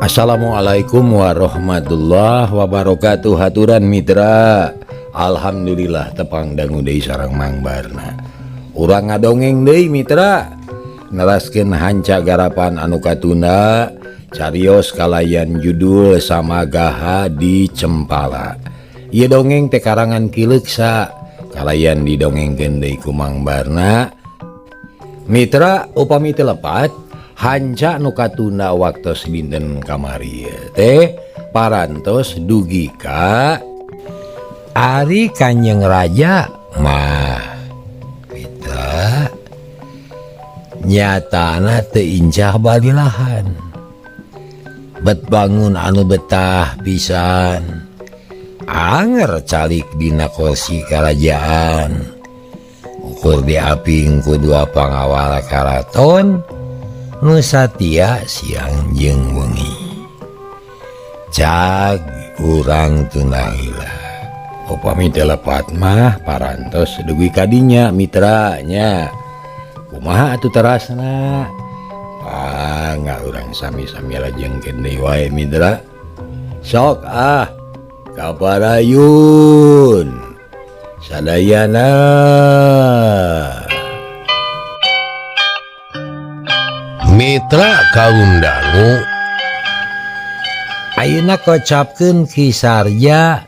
Assalamualaikum warahmatullahi wabarakatuh. Haturan mitra, alhamdulillah tepang dangu deui sareng Mang Barna. Urang ngadongeng deui, mitra, neraskeun hanca garapan anu katunda, carios kalayan judul Samagaha di Cempala. Ieu dongeng teh karangan Ki Leuksa, kalayan didongengkeun deui ku Mang Barna. Mitra, upami teu lepat, hanca nu katunda waktos dinten kamari teh parantos dugi ka Ari Kanjeng Raja mah, mitra, nyatana teu incah balilahan, bet bangun anu betah pisan, anger calik dina kursi kerajaan, ukur diaping ku dua pangawal karaton nu satia siang jeung wengi. Cag, urang tunda heula. Upami teu lepat mah parantos dugi kadinya, mitra, nya. Kumaha atuh terasna? Ah, urang sami-sami lajengkeun deui wae, mitra. Sok ah, kaparayun sadayana. Mitra kaum dangu. Ayeuna kocapkeun Ki Sarja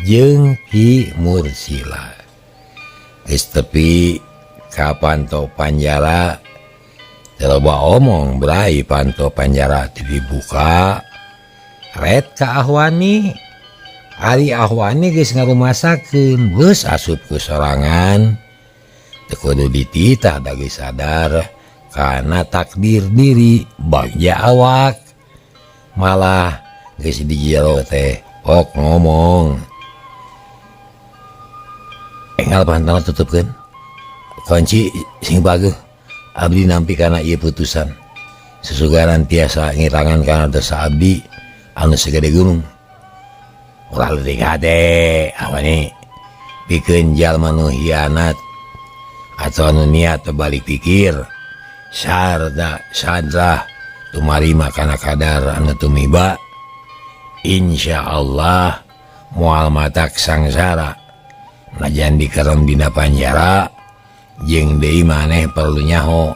jeung Ki Mursila. Geus tepi ka panto panjara, teu loba omong, bray, panto panjara teu dibuka. Ret ka Ahwani. Ari Ahwani geus ngarumasakeun, geus asup ku sorangan. Teu kudu dititah da geus sadar karena takdir diri bagja awak. Malah geus di jero teh ok ngomong, "Enggal pantona tutupkeun, kunci sing bagus. Abdi nampi kana ieu putusan, susugaran tiasa ngirangan kana dosa abdi anu segede gunung." "Ulah leutik hate, Ahwani. Pikeun jalma nu hianat atau anu niat balik pikir sarta sadrah tumarima kana kadar anu tumiba, Insya Allah moal matak sangsara najan dikerem dina panjara. Jeung deui maneh perlu nyaho,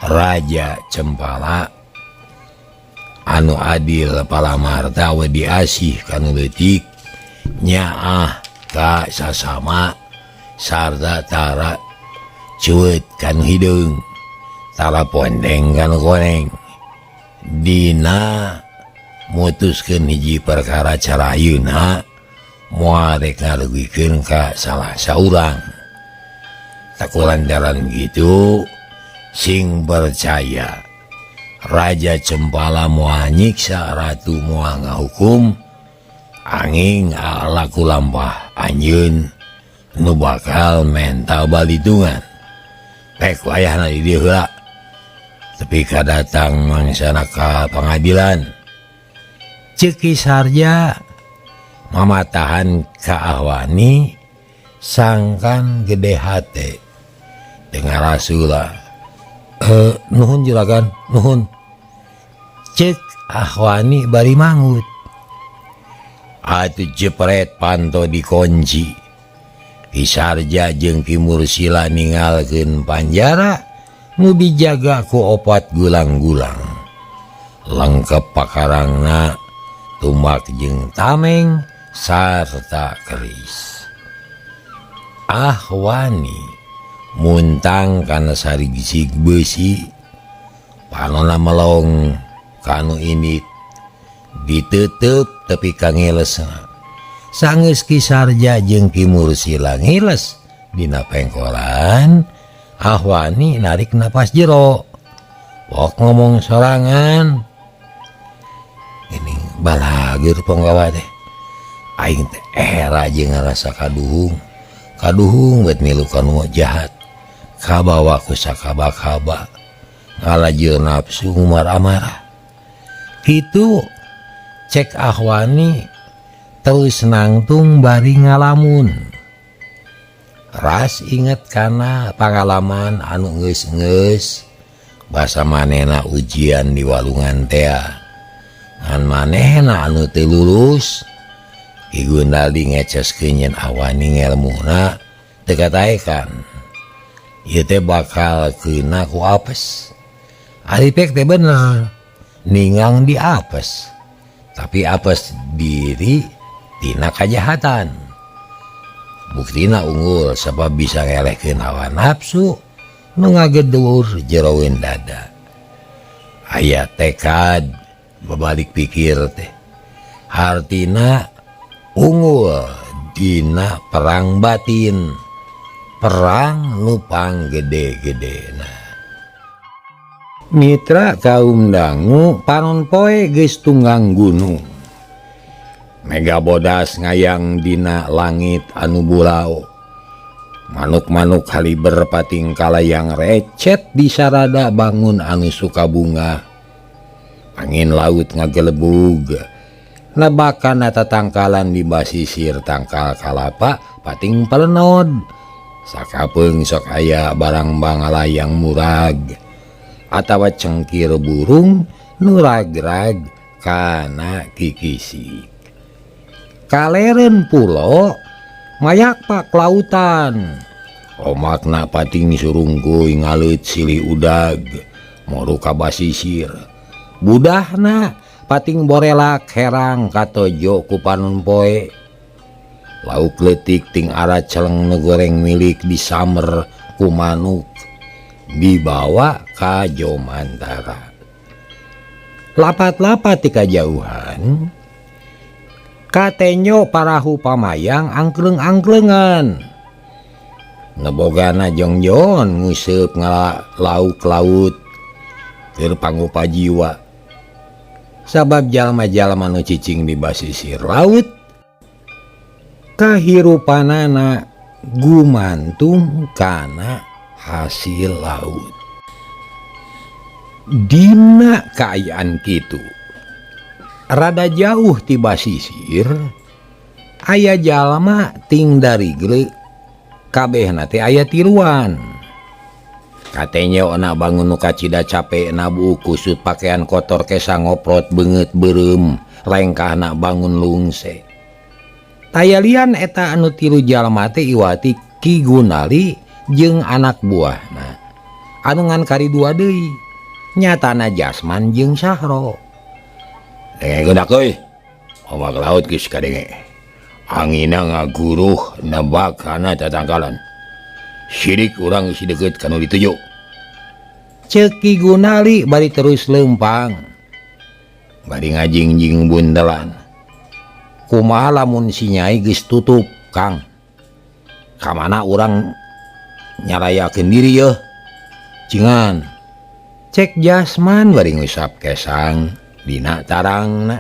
Raja Cempala anu adil palamarta we diasih kanu leutik, nyaah ka sasama, sarta tara cuet kanu hideung, tara pondeng kanu koneng dina mutuskeun hiji perkara. Cara ayeuna moal rek ngarugikeun ka salah saurang. Takulantaran gitu, sing percaya, Raja Cempala moal nyiksa, Ratu moal ngahukum, anging laku lampah anjeun nu bakal menta balitungan. Pek wayahna di dieu heula tepi ka datang mangsana ka pangadilan," ceuk Ki Sarja mamatahan ka Ahwani sangkan gede hate dengan rasula. "Eh, nuhun, juragan, nuhun," cek Ahwani bari manggut. Atuh jepret panto dikunci. Ki Sarja jeung Ki Mursila ninggalkeun panjara nu dijaga ku opat gulang-gulang lengkap pakarangna, tumbak jeung tameng sarta keris. Ahwani muntang kana sarigisig besi, panona melong kanu ini ditutup tepi ka ngiles. Sanggeus Ki Sarja jeung Ki Mursila ngiles dina pengkolan, Ahwani narik napas jero, pok ngomong sorangan, "Ini balageur ponggawa teh. Aing teh era jeung ngarasa kaduhung kaduhung bet milu kanu jahat, kabawa ku sakaba-kaba, ngalajeur nafsu, ngumar amarah kitu," cek Ahwani terus nangtung bari ngalamun. Ras inget kana pengalaman anu geus-geus, basa manena ujian di walungan tea. Ngan manehna anu teu lulus. Ki Gunaldi ngeceskeun yen awani ngelmuna teu kataekan. Ieu teh bakal keuna ku apes. Ari pek teh bener ningang di apes. Tapi apes diri tina kajahatan. Buktina unggul sabab bisa ngelehkeun hawa nafsu nu ngagedur jeroeun dada. Aya tekad babalik pikir teh. Hartina unggul dina perang batin. Perang nupang gede-gedena. Mitra kaum dangu panon poe geus tunggang gunung. Mega bodas ngayang dina langit anu bulau. Manuk-manuk haliber pating kalayang recet di sarada bangun anu suka bunga. Angin laut ngagelebug. Nebakan tatangkalan di basisir tangkal kalapa pating pelenod. Sakapeung sok aya barang bangalayang murag atawa cengkir burung nu ragrag kana kikisik. Kaleren pulo mayak pak lautan. Omakna pating surungkuy ngaleut silih udag moru ka basisir. Budahna pating borelak herang katojo ku panon poe. Lauk leutik ting ara celeng nu goreng milik disamer ku manuk dibawa ka Jomantara. Lapat-lapat ti kajauhan katenyo parahu pamayang angkleung-angkleungan. Nebogana jongjon nguseup ngala lauk laut keur pangupa jiwa. Sabab jalma-jalma nu cicing di basisir laut kahirupanana gumantung kana hasil laut. Dina kaayaan kitu rada jauh ti basisir aya jalma ting dari gele kabehna teh aya tiluan. Katenyo na bangun nu kacida capek nabu kusut pakaian kotor kesa ngoprot beungeut beureum lengkahna bangun lungse. Tayalian eta anu tilu jalma teh iwati Ki Gunali jeung anak buahna. Anu ngan kari dua deui nyatana Jasman jeung Sahro. Denge geudak euy. Omak laut geus kadenge. Angina ngaguruh nebak kana tatangkalan. Sirik urang geus deukeut ka nu dituju. Ceuk Ki Gunali bari terus leumpang. Bari ngajingjing buntelan. Kumaha lamun si Nyai geus tutup, Kang? Ka mana urang nyarayakeun diri yeuh? Cingan. Cek Jasman bari ngusap kesang dina tarangna.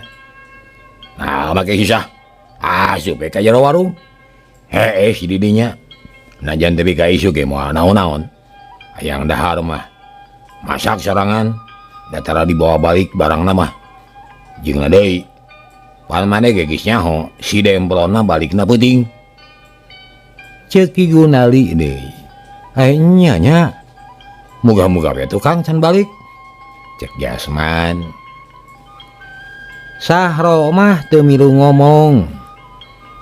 Nah, make susah. Asup we ka jero warung. Heeh si didinya. Najan teu ka isuk ge moal naon-naon. Hayang dahar mah. Masak sorangan, datara dibawa balik barangna mah. Jeung deui. Pan maneh ge geus nyaho, si demplonna balikna peuting. Ceuk Ki Gunali deui. Nya nya. Muga-muga we tukang can balik. Cek Jasman. Sahro mah teu milu ngomong.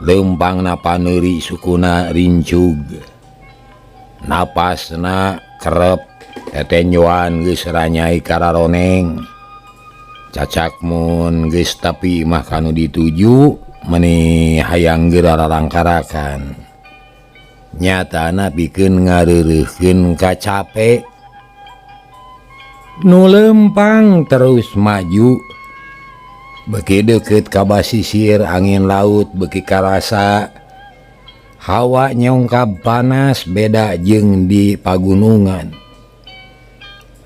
Leumpangna paneuri sukuna rincug. Napasna kerep tetenjoan geus ranyai kararoneng. Cacak mun geus tapi mah kanu dituju meni hayang geura rarangkarakan. Nyatana pikeun ngareureuhkeun kacape. Nu leumpang terus maju. Beuki deukeut ka basisir angin laut beuki karasa. Hawa nyongkab panas beda jeung di pagunungan.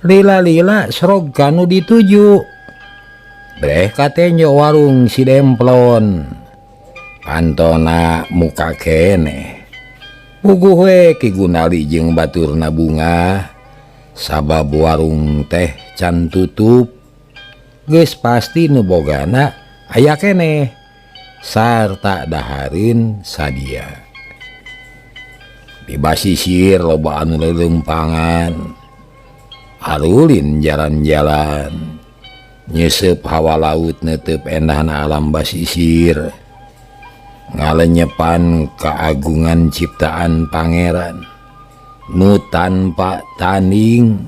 Lila-lila srog kanu dituju. Breh katenjo warung si Demplon. Pantona muka keneh. Puguh we Ki Gunali jeung baturna bunga. Sabab warung teh can tutup. Geus pasti nu bogana aya keneh. Sarta dahareun sadia. Di basisir loba anu leuleumpangan. Arulin jalan-jalan. Nyesep hawa laut netep endahna alam basisir. Ngalenyepan keagungan ciptaan pangeran nu tanpa tanding.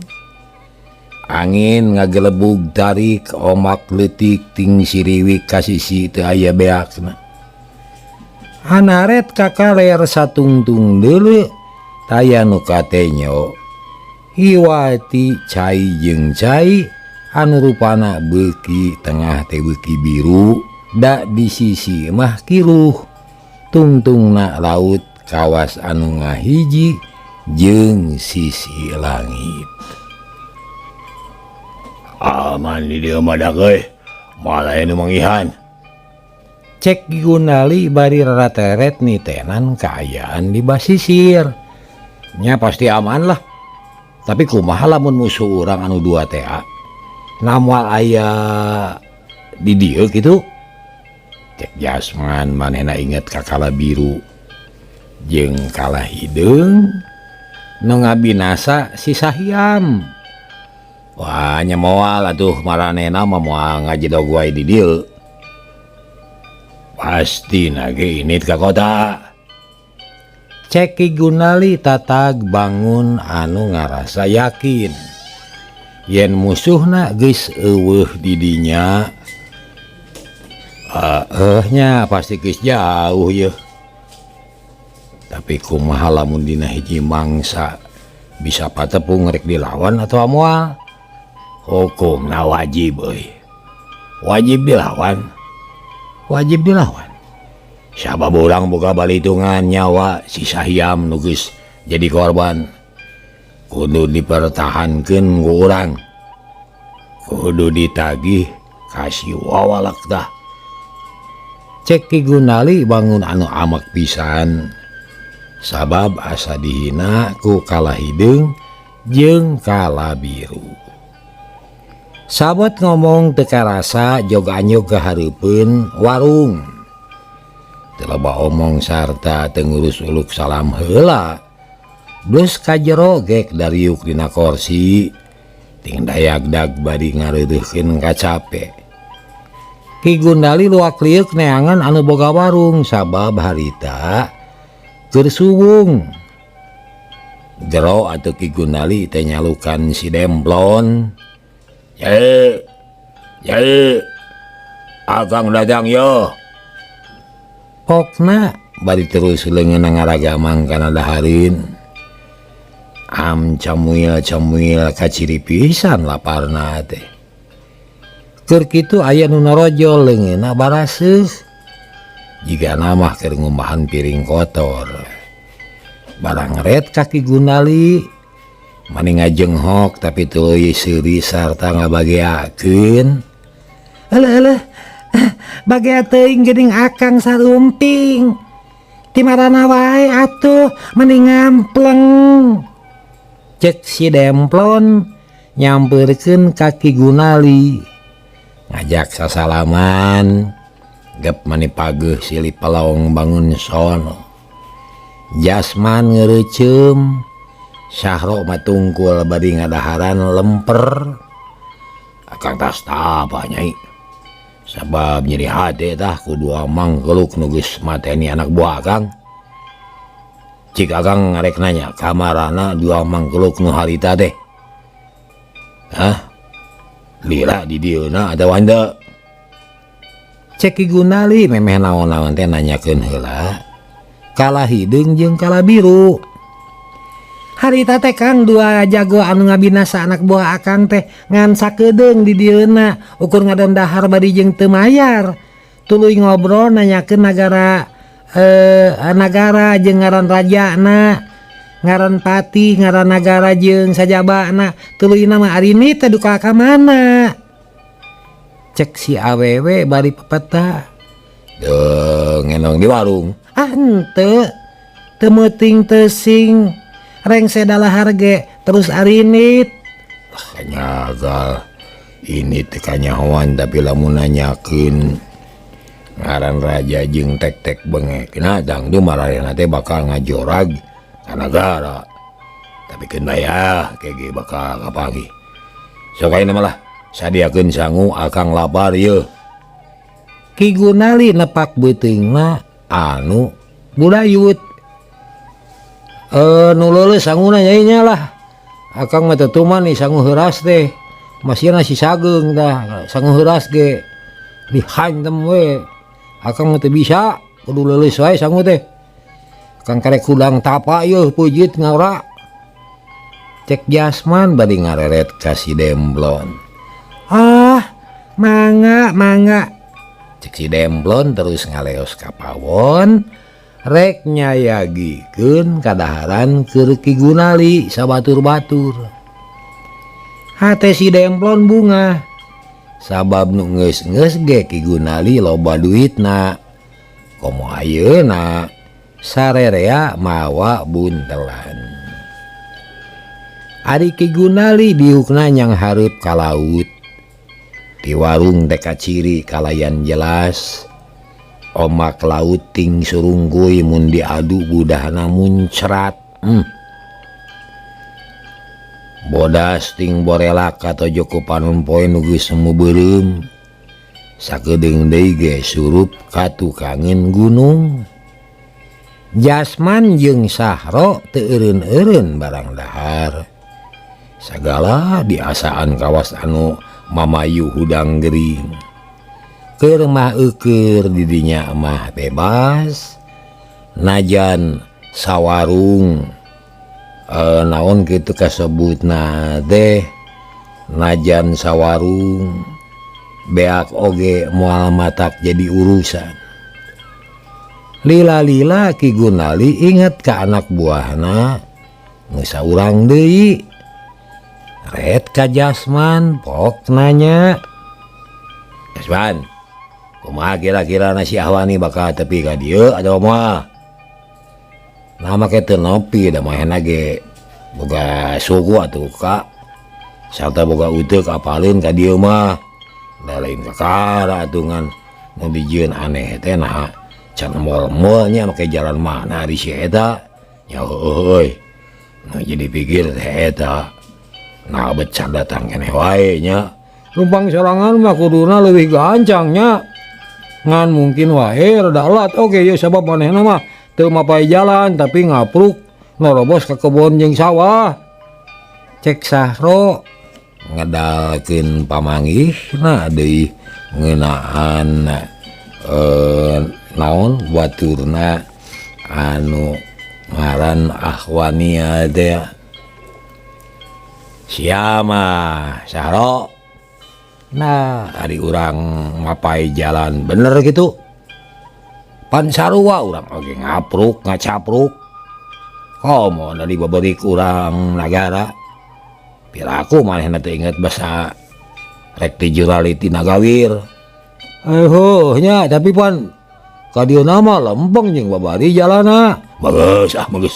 Angin ngagelebug tarik omak leutik ting siriwik ka sisi teu aya beakna. Anaret ka kaler satungtung deuleu taya nu katenyo. Hiwati cai jeung cai anu rupana beuki tengah teh beuki biru da di sisi mah kiruh. Tungtungna laut kawas anu ngahiji jeung sisi langit. Aman di dieu mah dak euy, moal aya nu manggihan. Cek Gunali bari rarateret nitenan kaayaan di basisir. Nya pasti aman lah. Tapi kumaha lamun musuh urang anu dua teh na moal aya di dieu kitu? Cek Jasman manehna inget ka kala biru jeung kala hideung nu ngabinasa si Sahyam. Wah nya moal atuh maranehna mah moal ngajedog wae di dieu. Pasti nage init ka kota. Cek Ki Gunali tatag bangun anu ngarasa yakin yen musuhna geus eueuh di dinya. Nya pasti geus jauh yeuh. Tapi kumaha lamun dina hiji mangsa bisa patepung rek dilawan atau moal? Hukumna wajib euy. Wajib dilawan. Wajib dilawan. Sabab urang boga balitungan nyawa si Sahyam nu geus jadi korban. Kudu dipertahankeun ku urang. Kudu ditagih ka si wawalak tah. Cek Ki Gunali bangun anu amak pisan. Sabab asa dihina ku kala hideung jeung kala biru. Sabot ngomong teu karasa jog anyog ka hareupeun warung. Teu loba omong sarta teu ngurus uluk salam heula. Blus ka jero gek dariuk dina korsi ting dayagdag bari ngareureuhkeun kacape. Ki Gundali luak lieuk neangan anu boga warung sabab harita keur suwung. Jero atuh Ki Gundali teh nyalukan si Demplon. Yai, yai, akang datang yo. Pokna bari terus leungeunna ngaragamang kana dahareun. Am camuil-camuil kaciri pisan laparna teh. Keur kitu aya nu narojol leungeunna baraseuh. Jigana mah keur ngumbahan piring kotor. Barang ret ka Ki Gundali mani ngajenghok tapi tuluy seuri sarta ngabageakeun. Eleh eleh, bagea teuing geuning akang sarumping. Ti marana wae atuh meni ngampleng. Cek si Demplon nyampeurkeun ka Ki Gunali. Ngajak sasalaman, gep mani pageuh silih pelong bangun sono. Jasman ngereuceum, Sahro mah tungkul bari ngadaharan lemper. Akang tas taba nyai. Sabab nyeri hate tah ku dua mangkeluk nu geus mateni anak buah akang. Cik akang ngarek nanya kamarana dua mangkeluk nu harita teh. Hah? Lila di dieuna atawa henteu? Cek Ki Gunali memeh naon-naon teh nanyakeun heula. Kala hideung jeung kala biru. Harita teh Kang dua jago anu ngabinasa anak buah akang teh ngan sakedeung di dieuna ukur ngadon dahar bari jeung teu mayar. Tuluy ngobrol nanyakeun nagara nagara jeung ngaran rajana, ngaran pati, ngaran nagara jeung sajabana. Tuluy nama arini teh duka ka mana? Cek si awewe bari pepeta. Deuh ngenong di warung. Ah henteu. Teu meuting teu sing. Rengse dalahar ge terus arinit. Kanyagal ini teh kanyahoan tapi lamun nanyakeun ngaran raja jeung tek-tek bengek. Nah dangdu mararena teh bakal ngajorag ka nagara. Tapi keun bae ah kege bakal kapanggih. Sok ayeuna mah lah. Sadiakeun sangu akang lapar yeuh. Ki Gunali nepak beuteungna anu budayut. Nu leuleus sanguna nyai nya lah. Akang mah teu tuman nih sangu heuras teh. Masihna si sageung tah sangu heuras ge dihantem we. Akang mah teu bisa kudu leuleus wae sangu teh. Akang karek hudang tapa yeuh peujit ngora. Cek Jasman bari ngareret ka si Demplon. Ah, mangga mangga. Cek si Demplon terus ngaleos ka pawon rek nyayagikeun kadaharan keur Ki Gunali sabatur-batur. Hate si Demplon bungah sabab nu geus-geus ge Ki Gunali loba duitna. Komo ayeuna sarerea mawa buntelan. Ari Ki Gunali diukna nyang hareup ka laut. Di warung teh kaciri kalayan jelas. Omak laut ting surungkuy mun diadu budahna muncrat. Bodas ting borelak katojo ku panon poe nu geus semu beureum. Sakedeung deui ge surup katukangin gunung. Jasman jeung Sahro teu eureun-eureun barang dahar. Sagala diasaan kawas anu mamayu hudang gering. Keur mah eukeur di dinya mah bebas. Najan sawarung naon kitu kasebutna teh najan sawarung beak oge moal matak jadi urusan. Lila-lila Ki Gunali inget ka anak buahna nu saurang deui. Red ka Jasman pok nanya. Jasman, kumaha kira-kira nasi Ahwani bakal tepi ka dieu atawa moal? Nah make teu nepi da manehna ge boga suku atuh ka. Sarta boga uteuk apaleun ka dieu mah. Da lain kakara atuh ngan nu dijieun aneh teh naha can mol-mol nya make jalan mana ari si eta. Nya heueuh euy. Nu jadi pikir teh eta. Nah becan datang keneh wae nya. Numpang sorangan mah kuduna leuwih gancang nya. Ngan mungkin wae rada elat oge yeuh sabab manehna mah teu mapai jalan tapi ngapruk norobos ka kebon jeung sawah. Cek Sahro ngedalkeun pamanggihna deui ngeunaan naon baturna anu ngaran Ahwania teh. Sia mah Sahro. Nah, ari urang mapai jalan bener gitu. Pan sarua urang oge ngapruk ngacapruk. Komo da dibeberik urang nagara. Piraku manehna teh inget basa rek ti jurali ti Nagawir. Heuh nya tapi pan ka dieu mah lempeng jeung babari jalana. Bagus ah bagus.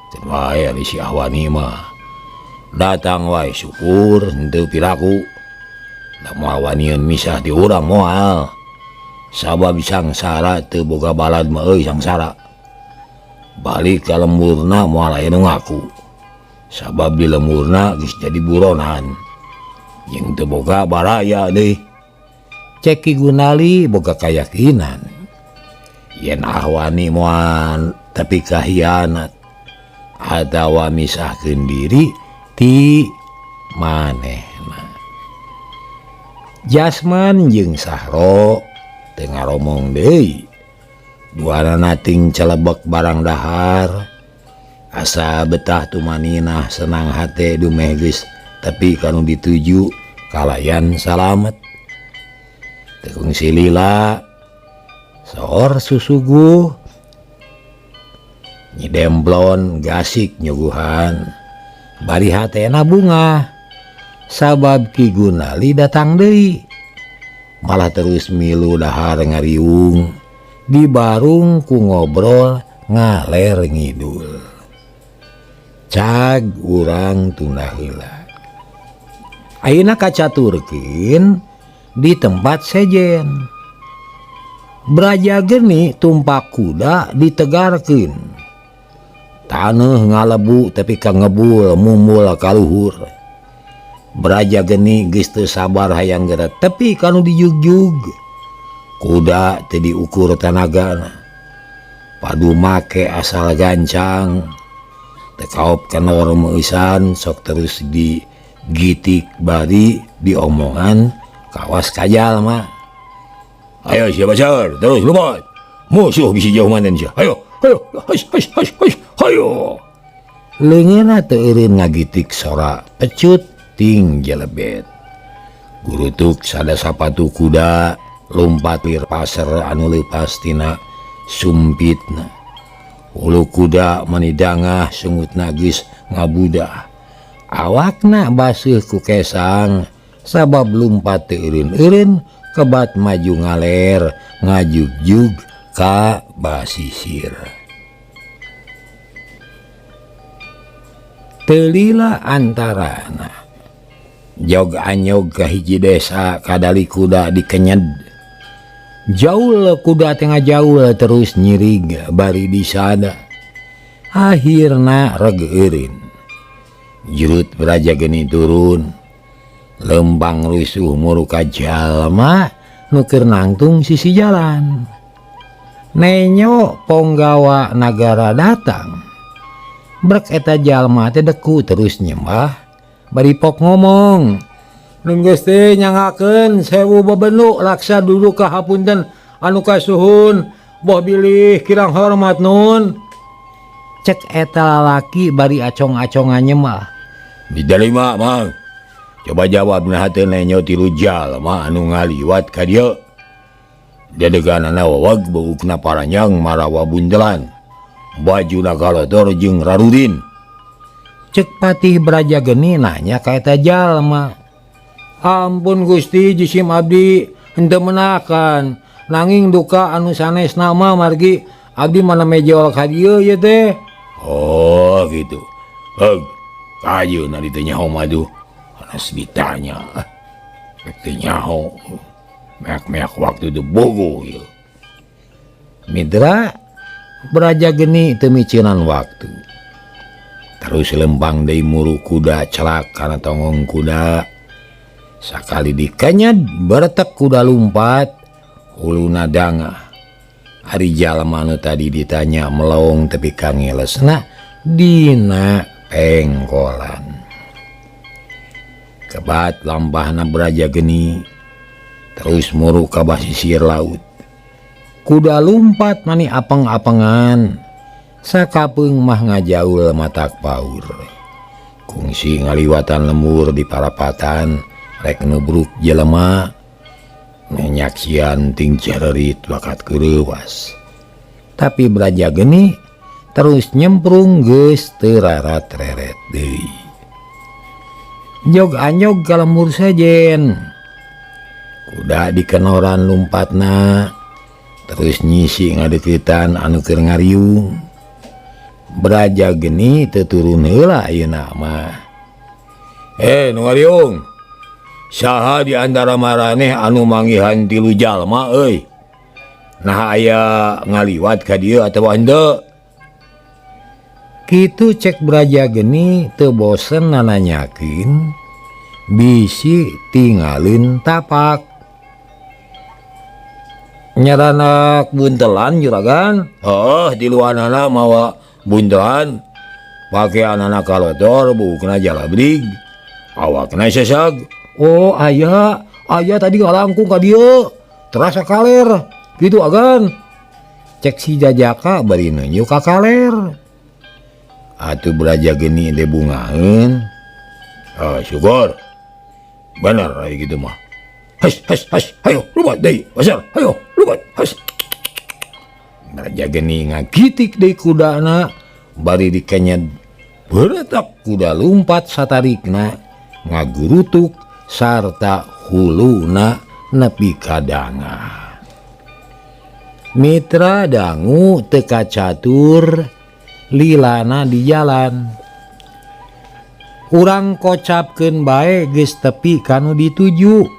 Teu wae ari si Ahwani mah. Datang wae syukur henteu piraku. Da moal wanian misah di urang moal. Sabab sangsara teu boga balad mah euy sangsara. Balik ka lemburna moal aya nu ngaku. Sabab di lemburna geus jadi buronan. Jeung teu boga baraya deui. Cek Ki Gunali boga kayakinan yen Ahwani moal tapi kahianat atawa misahkeun diri ti manehna. Jasman jeung Sahro teu ngaromong deui. Duanana ting celebek barang dahar. Asa betah tumaninah senang hate dumeh geus tepi ka nu dituju kalayan salamet. Teu kungsi lila soor susuguh Nyi Demplon gasik nyuguhan. Bari hatena bungah sabab Ki Gunali datang deui. Malah terus milu dahar ngariung di barung ku ngobrol ngaler ngidul. Cag urang tunda heula. Ayeuna kacaturkeun di tempat sejen. Braja geni tumpak kuda ditegarkeun. Taneuh ngalebu tapi ka ngebul mumul ka luhur. Braja Geni geus teu sabar hayang geura tepi kanu dijugjug. Kuda teu diukur tanagana. Padu make asal gancang. Teu kaop kenor meusan sok terus digitik bari diomongan kawas ka jalma. Ayo sia basar, terus lumpat. Musuh bisi jauh manen sia. Ayo, ayo, has has has has, hayo. Leungeunna teu eureun ngagitik sora pecut ting jelebet. Gurutuk sada sapatu kuda lumpat lir paser anu leupas tina sumpitna. Hulu kuda manidangah sungutna geus ngabudah. Awakna baseuh ku kesang sabab lumpat teu eureun-eureun kebat maju ngaler ngajugjug ka basisir. Teu lila antarana jog anyog ka hiji desa kadali kuda dikenyed. Jaul kuda teh ngajaul terus nyirig bari disada. Akhirna reg eureun. Jurut Braja Geni turun. Lembang rusuh muruka jalma nu keur nangtung sisi jalan. Nenyo ponggawa nagara datang. Brek eta jalma teh deku terus nyembah bari pok ngomong. Nun Gusti nyangakeun 1000 bebenuk laksa duduk ka hapunten anu kasuhun boh bilih kirang hormat nun. Cek eta lalaki bari acong-acongan nyembah. Diterima mang. Coba jawab nah teu nenyo tilu jalma anu ngaliwat ka dieu. Dedeganana wawag buukna paranjang marawa buntelan. Bajuna kalotor jeung rarudin. Cek Patih Braja Geni nanya ka eta jalma. Ampun Gusti jisim abdi henteu menakan nanging duka anu sanes nama margi abdi mana mejol ka dieu ieu teh. Oh gitu. Heug, kajeun ari teu nyaho mah duh. Anas ditanya. Rek teu nyaho. Meak-meak waktu teu bogo ieu. Mitra Braja Geni teu miceunan waktu. Terus lempang deui muru kuda celak kana tonggong kuda. Sakali dikenyed beretek kuda lumpat huluna dangah. Ari jalma nu tadi ditanya melong tepi ka ngelesna dina pengkolan. Kebat lampahna Braja Geni terus muru ka basisir laut. Kuda lumpat mani apeng-apengan. Sakapeung mah ngajaul matak paur. Kungsi ngaliwatan lembur di parapatan rek nubruk jelema nyaksian ting cererit bakat keureuwas. Tapi Braja Geni terus nyemprung geus teu rarat-reret deui. Jog anyog ka lembur sejen. Kuda dikenoran lumpatna terus nyisi ngadeukeutan anu keur ngariung. Braja Geni teu turun heula ayeuna mah. Nu ngariung. Saha di antara maraneh anu manggihan tilu jalma euy? Nah aya ngaliwat ka dieu atawa henteu? Kitu cek Braja Geni teu bosen nananyakeun bisi tinggalin tapak. Nyaranak buntelan juragan. Oh, di luanana mawa buntelan. Pakeanana kalotor buukna jalabrig. Awakna sesag. Oh, aya, aya tadi ngalangkung ka dieu. Terasa kaler. Kitu agan. Cek si jajaka bari nunjuk ka kaler. Atuh Braja Geni teh bungaheun. Ah, syukur. Bener aya kitu mah. Has has has, hayo lumat deui, basar, hayo lumat, has. Braja Geni ngagitik deui kudana bari dikenyed. Beretak kuda lumpat satarikna ngagurutuk sarta huluna nepi ka dangah. Mitra dangu teu kacatur lilana di jalan. Urang kocapkeun bae geus tepi kanu dituju.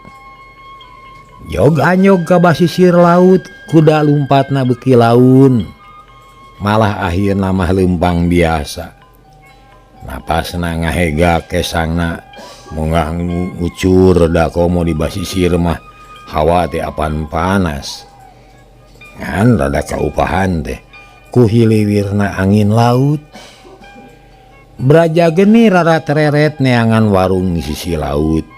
Jog anyog ka basisir laut, kuda lumpatna beuki laun. Malah akhirna mah leumpang biasa. Napasna ngahega kesangna munggah ngucur da komo di basisir mah hawa teh apan panas. Ngan rada kaupahan teh ku hiliwirna angin laut. Braja Geni rara tereret neangan warung di sisi laut.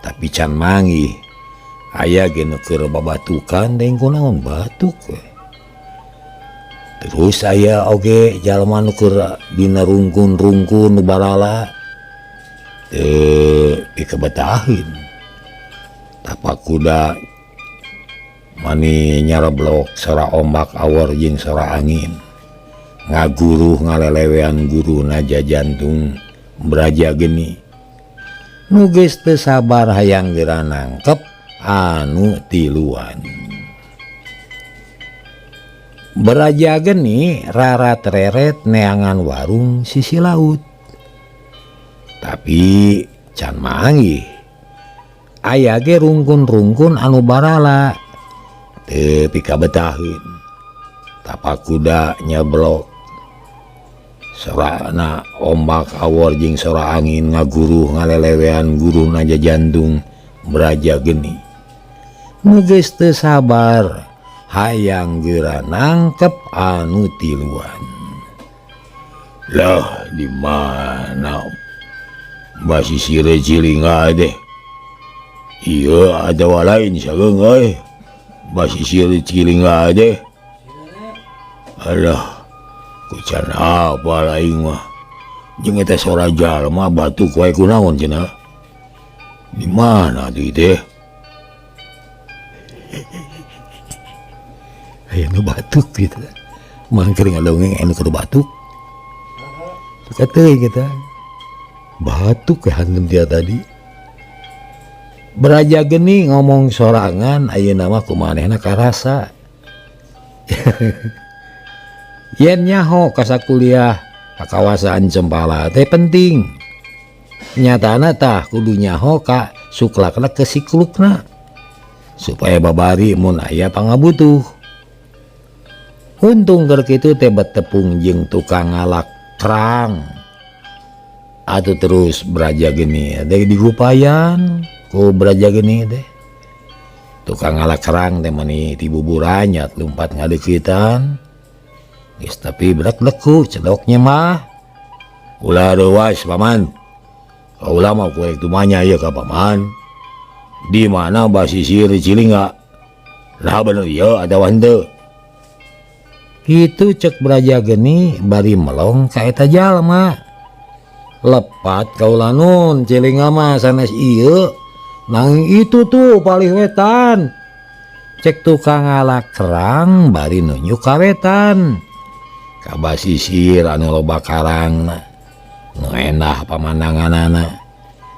Tapi can manggih. Aya ge nu keur babatukan deui kunaon batuk we. Terus aya oge jalma nu keur dina rungkun-rungkun nu barala teu dikebetaheun. Tapak kuda mani nyareblok sora ombak awor jeung sora angin. Ngaguruh ngalelewean guruna jajantung Braja Geni. Nu geus teu sabar hayang geura nangkep anu tiluan. Braja Geni rara tereret neangan warung sisi laut. Tapi can manggih. Aya ge rungkun-rungkun anu barala teu pikabetaheun. Tapak kuda nyeblok. Sorana ombak awor jeung sora angin ngaguruh ngalelewean guruna jajantung Braja Geni. Nu geus teu sabar hayang geura nangkep anu tiluan. Lah di mana basisir Cilinga deh? Ieu atawa lain sageung euy. Basisir Cilinga deh. Alah, kucan apa lain mah. Jeung eta sora jalma batuk wae kunaon cenah. Di mana deui teh? Aya nu batuk gitu. Mangkring ngadongeng anu keur batuk. Suka teuing eta. Batuk we hantem dia tadi. Braja Geni ngomong sorangan ayeuna mah kumanehna karasa. Yen nyaho kasakuliah kakawasan Cempala teh penting. Nyatana tah kudu nyaho ka suklakna ke siklukna supaya babari mun aya pangabutuh. Untung keur kitu teh betepung jeung tukang ngalak kerang. Atuh terus Braja Geni teh digupayan ku Braja Geni teh. Tukang ngalak kerang teh mani tibuburanyat lumpat ngadeukeutan. Geus tapi berak leku cedoknya mah. Ulah reuas paman. Kaula mah kuek tumanya ieu ka paman. Di mana basisir Cilinga? Lah bener ieu atawa henteu? Kitu cek Braja Geni bari melong ka eta jalma. Lepat kaula nun Cilinga mah sanes ieu. Nanging itu tuh palih wetan. Cek tukang ngalak kerang bari nunjuk ka wetan. Ka basisir anu loba karangna. Nu endah pamandanganana.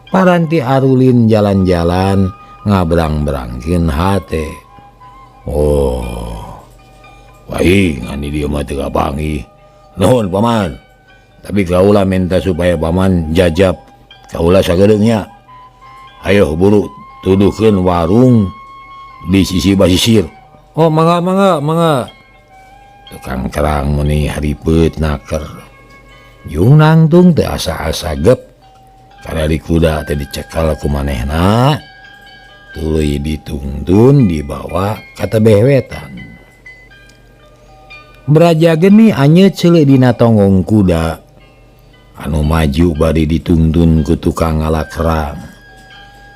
Paranti arulin jalan-jalan ngabrang-brangkeun hate. Oh. Baik, ngan di dieu mah teu kapanggih. Nuhun paman. Tapi kaula minta supaya paman jajab kaula sagedeungnya. Ayo buru tuduhkeun warung di sisi basisir. Oh mangga mangga mangga. Tukang kerang meuni haripeut naker. Jung nangtung teu asa-asa gep. Karena di kuda teh dicekal ku manehna. Tuluy ditungtun dibawa ka tebeh wetan. Braja Geni anyeut ceuleuh dina tonggong kuda. Anu maju bari ditungtun ku tukang ngalak kerang.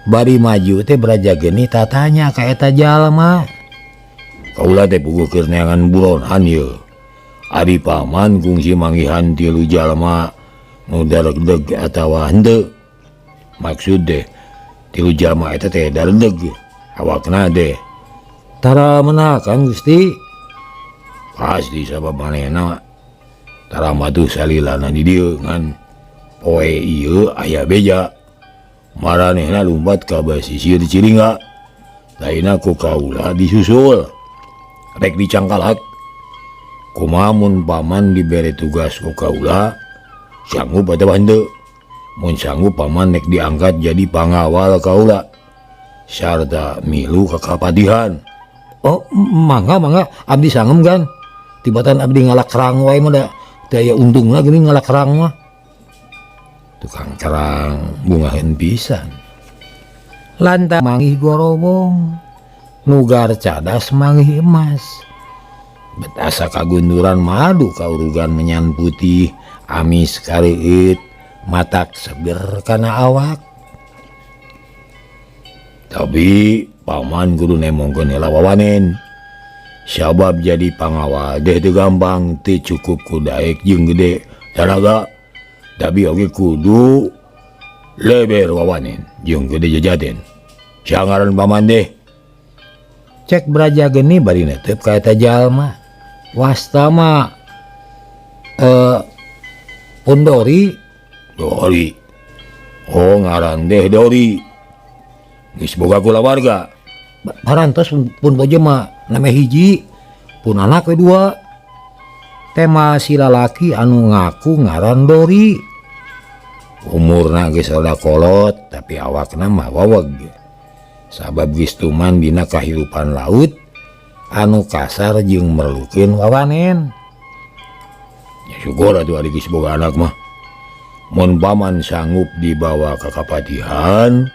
Bari maju teh Braja Geni tatanya ka eta jalma. Kaula teh puguh keur neangan buronan ieu. Ari paman kungsi manggihan tilu jalma nu daregdeg atawa henteu. Maksud teh tilu jalma eta teh daregdeg awakna teh. Tara menakan Gusti. Pasti sabab manehna tara matuh salilana di dieu ngan poe ieu aya beja. Maranehna lumpat ka basisir Cilinga. Lainna ku kaula disusul. Rek dicangkalak. Kumaha mun paman dibere tugas ku kaula sanggup atawa henteu? Mun sanggup paman nek diangkat jadi pangawal kaula sarta milu ka kapatihan. Oh, mangga mangga abdi sangem kan. Tibatan abdi ngalak kerang wae mah da teu aya untungna geuning ngalak kerang mah. Tukang kerang bungaheun pisan. Lanta manggih gorobong, nugar cadas manggih emas. Betasa kagunduran madu kaurugan menyan putih, amis kareuit, matak seger kana awak. Tapi paman kudu nemongkeun heula wawanen. Sabab jadi pangawal deh teu gampang, teu cukup ku daek jeung gede tanaga. Tapi oge kudu leber wawanen jeung gede jajaden. Sangaran paman deh. Cek Braja Geni bari netep ka eta jalma. Wastama Pundori. Dori. Oh ngaran deh Dori. Geus boga kulawarga. Parantos pun bojo mah name hiji, pun anak we dua. Tema si lalaki anu ngaku ngaran Dori. Umurna geus rada kolot tapi awakna mah waweg. Sabab geus tuman dina kahirupan laut anu kasar jeung merlukeun wawanen. Ya syukur atuh ari geus boga anak mah. Mun paman sanggup dibawa ka kapatihan,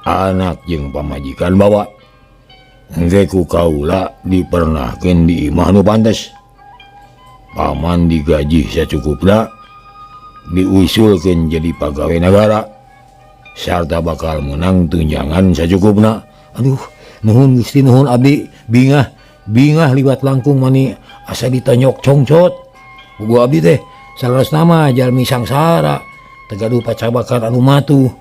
anak jeung pamajikan bawa. Engke ku kaula dipernahkeun di imah nu pantes. Paman digaji sacukupna, diusulkeun jadi pagawe nagara, sarta bakal menang tunjangan sacukupna. Aduh, nuhun Gusti nuhun abdi bingah, bingah liwat langkung mani asa ditonyok congcot. Puguh abdi teh saleresna mah jalmi sangsara, teu gaduh pacabakan anu matuh,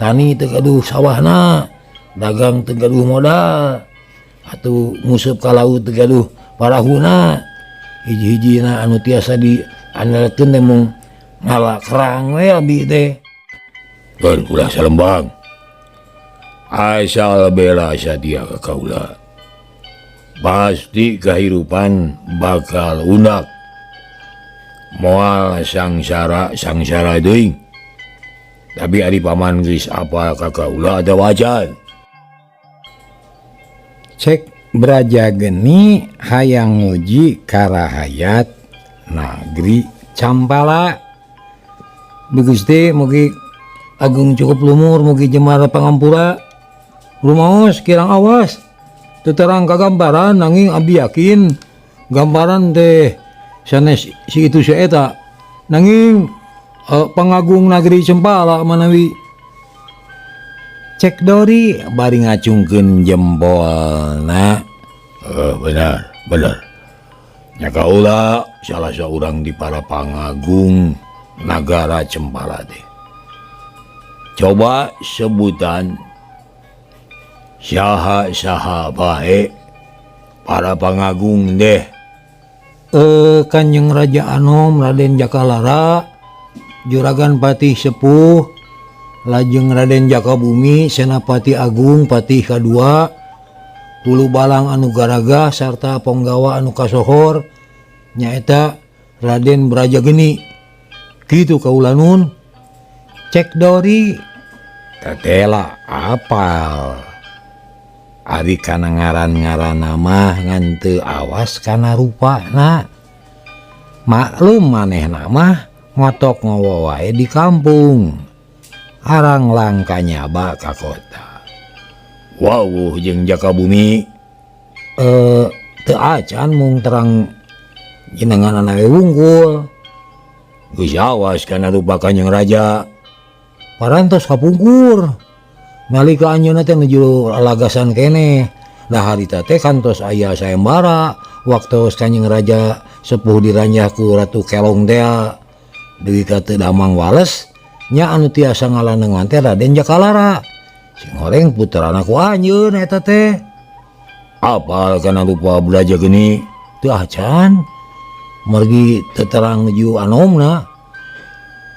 tani teu gaduh sawahna, dagang teu gaduh modal, atuh nguseup ka laut teu gaduh parahuna. Hiji-hijina anu tiasa diandalkeun teh mung ngala kerang we abdi teh. Keun ulah salembang. Asal bela sadia ka kaula. Pasti kahirupan bakal undak. Moal sangsara sangsara deui. Tapi ari paman geus apal ka kaula atawa acan. Cek Braja Geni hayang nguji karahayat Nagri Campala. Duh Gusti mugi agung cukup lumur mugi jemara pangampura. Rumaos kirang awas teu terang kagambaran nanging abdi yakin gambaran teh sanes si itu si eta nanging pangagung Nagri Cempala manawi. Cek Dori bari ngacungkeun jempolna. Benar, benar. Nya kaula salah saurang di para pangagung nagara Cempala teh. Coba sebutan saha-saha bae para pangagung deh. Kanjeng Raja Anom Raden Jakalara, Juragan Patih Sepuh, lajeng Raden Jakabumi, Senapati Agung Patih Kadua, Hulu Balang anu Garaga sarta Ponggawa anu kasohor nyaeta Raden Braja Geni. Kitu kaula nun. Cek Dori tetela apal. Ari kana ngaran-ngaranna mah ngan teu awas kana rupana. Maklum manehna mah ngotok ngowo wae di kampung. Arang langka nyaba ka kota. Wawuh jeung Jakabumi. Teu acan mung terang jenengan we wungkul. Geus awas kana rupa Kanjeng Raja. Parantos kapungkur. Nalika anjeunna teh nuju lagasan keneh. Lah harita teh kantos aya sayembara waktu Kanjeng Raja sepuh diranjah ku Ratu Kelong tea. Deui ka teu damang wales nya anu tiasa ngalanengan teh Raden Jakalara. Sing horeng puterana ku anjeun eta teh. Apal kana rupa Braja Geni? Teu acan. Margi teu terang nuju anomna.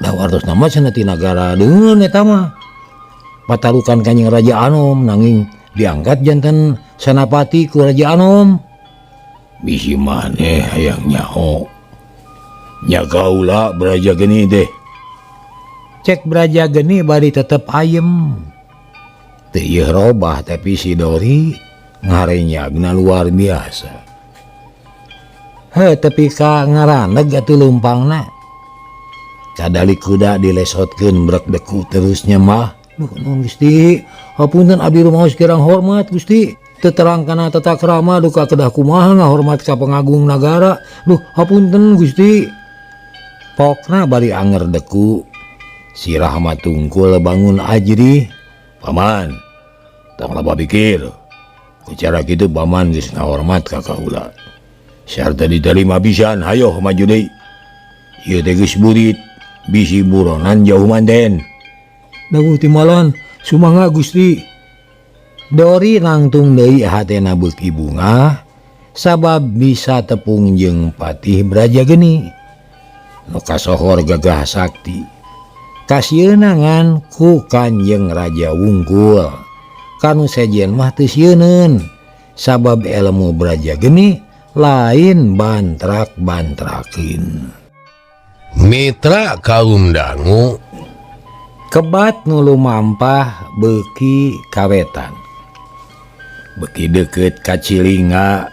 Da wartosna mah cenah ti nagara deungeun eta mah. Patarukan Kanjeng Raja Anom nanging diangkat janten senapati ku Raja Anom. Bisi maneh hayang nyaho. Nya kaula Braja Geni deh. Cek Braja Geni bari tetep ayem. Teu ieu robah tapi si Dori ngarenyagna luar biasa. Heh tepi ka ngaraneg atuh leumpangna. Kadali kuda dilesotkeun brek deku terus nyemah. Duh nuhun Gusti, hapunten abdi rumaos kirang hormat Gusti. Teu terang kana tata krama duka kedah kumaha ngahormat ka pengagung nagara. Duh hapunten Gusti. Pokna bari anger deku. Si Rahmat tungkul bangun ajrih. Paman, tong loba pikir. Ku cara kitu paman geus ngahormat ka kaula. Syarta diterima pisan, hayoh maju deui. Ieu teh geus burit, bisi buronan jauh manten. Dawuh timbalan, sumangga Gusti. Dori nangtung deui hatena beuki bungah sabab bisa tepung jeung Patih Brajageni. Nu kasohor gagah sakti. Kasieuna ngan ku Kanjeng Raja wungkul. Kanu sejen mah teu sieuneun sabab ilmu Brajageni lain bantrak-bantrakeun. Mitra kaum dangu kebat nu lumampah beuki kawetan. Beuki deukeut ka Cilinga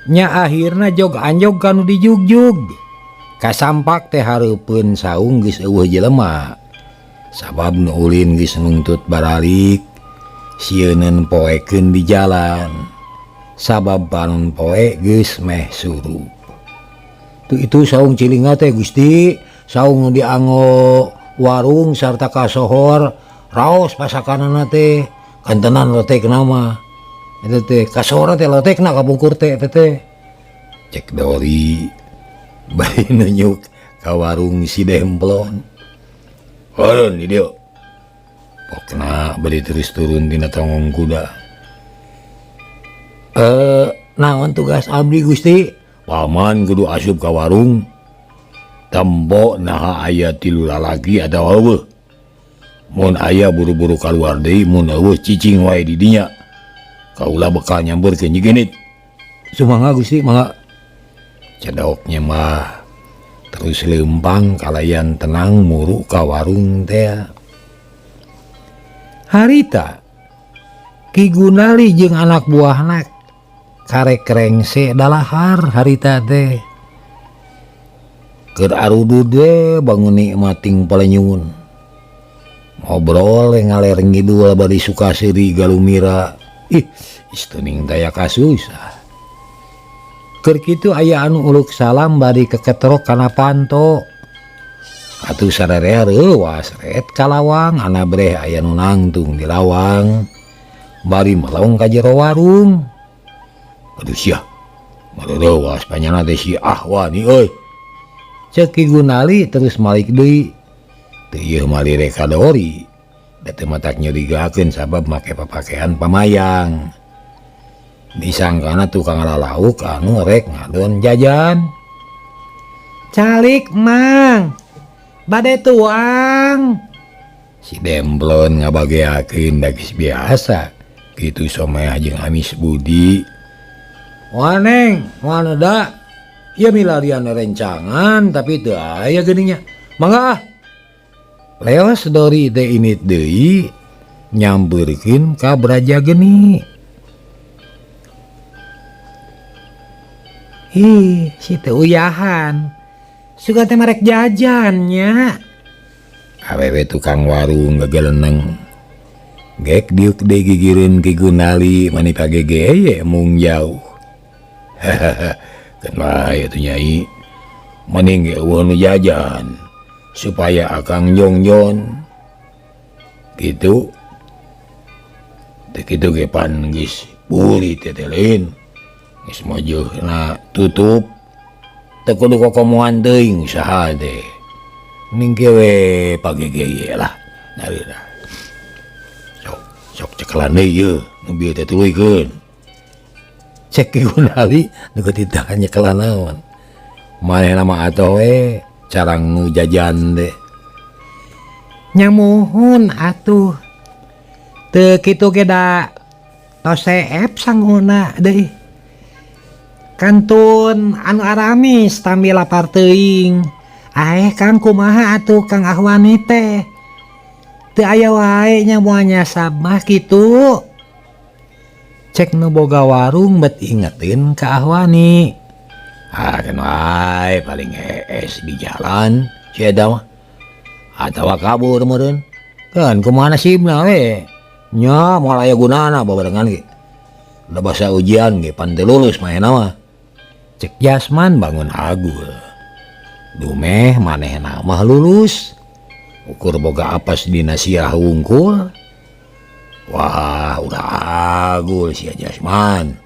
nya akhirna jog anjog kanu dijugjug. Kasampak teh hareupeun saung geus eueuh jelema. Sabab nu ulin geus nungtut baralik, sieuneun poekeun di jalan. Sabab panon poe geus meh surup. Tuh itu saung Cilinga teh Gusti, saung nu dianggo warung sarta kasohor raos pasakanana teh kantenan lotekna mah. Eta teh kasohorna teh lotekna kapungkur teh eta teh. Cek Dori bari nunjuk ka warung si Demplon. Horun di dieu. Pokna bari terus turun tina tonggong kuda. Naon tugas abdi Gusti? Paman kudu asup ka warung. Tempo naha aya tilu lalaki atawa eueuh. Mun aya buru-buru kaluar deui, mun eueuh cicing wae di dinya. Kaula bekal nyamperkeun Nyi Genit. Sumangga Gusti, mangga. Cedoknya mah terus leumpang kalayan tenang muru ka warung teh. Harita Ki Gunali jeung anak buahna karek rengse dalahar harita teh. Keur arudud we bangun nikmating palenyun. Ngobrol ngaler ngidul bari sukaseri galumira. Ih, istuning daya kasusah. Keur kitu aya anu uluk salam bari keketrok kana panto. Atuh sararea reuwas ret ka lawang, anabreh aya nu nangtung di lawang. Bari melong ka jero warung. Aduh sia, mareuwas panyana teh si Ahwani euy. Ceuk Ki Gunali terus malik deui. Teu ieu malire ka Dori. Da teu matak nyurigakeun sabab make papakean pamayang. Disangkana tukang lalauk anu rek ngadon jajan. Calik mang, bade tuang. Si Demplon ngabageakeun da geus biasa. Kitu someah jeung Amis Budi. Wah neng, wah da. Ieu milarian rencangan tapi teu aya geuning nya. Mangga ah. Leos Dori teh init deui nyampeurkeun ka Brajageni. Ih, si teu uyahan. Sugan teh marek jajannya. Awewe tukang warung gegeleneng. Gek diuk deui gigireun Ki Gunali mani pagege mung jauh. Keun wae atuh Nyai. Mending ge eueuh nu jajan supaya akang jongjon. Kitu. Teu kitu ge pan geus buri teh teh lain. Geus mojohna tutup. Teu kudu kokomoan teuing usaha teh. Mending ge we pagege lah. Narira. Sok sok cekelan deui ieu nu bieu teh tuluykeun. Cek Ki Gunali nu titah nyekelan naon. Manehna mah atoh we carang nu jajan teh. Nya muhun atuh. Teu kitu ge da tos seep sanguna deui. Kantun anu aramis tambi lapar teuing. Aeh Kang kumaha atuh Kang Ahwani teh. Teu aya wae nya moal nyasab mah kitu. Cek nu boga warung bet ingetin ka Ahwani. Ah keun wae paling hees di jalan si eta mah. Atawa kabur meureun. Kan kumaha nasibna we. Nya moal aya gunana babarengan ge. Da basa ujian ge pan teu lulus manehna mah. Cek Jasman bangun agul. Dumeh manehna mah lulus. Ukur boga apes dina sirah wungkul. Wah, udah agul sia Jasman.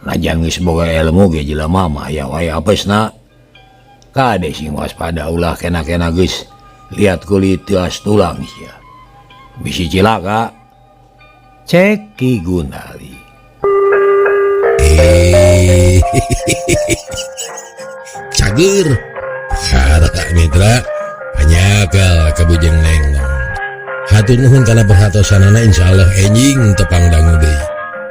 Najan geus boga ilmu ge jelema mah aya wae apesna. Kade sing waspada ulah kena-kena geus liat kulit teuas tulang sia. Bisi cilaka. Cek Ki Gunali. Cager. Harta mitra hanyakal kabujeng nenglong. Hatur nuhun kana perhatosanana, insyaallah enjing tepang dangu deui.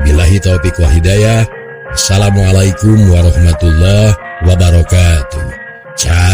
Billahi taufik wa hidayah. Assalamualaikum warahmatullahi wabarakatuh. Ciao.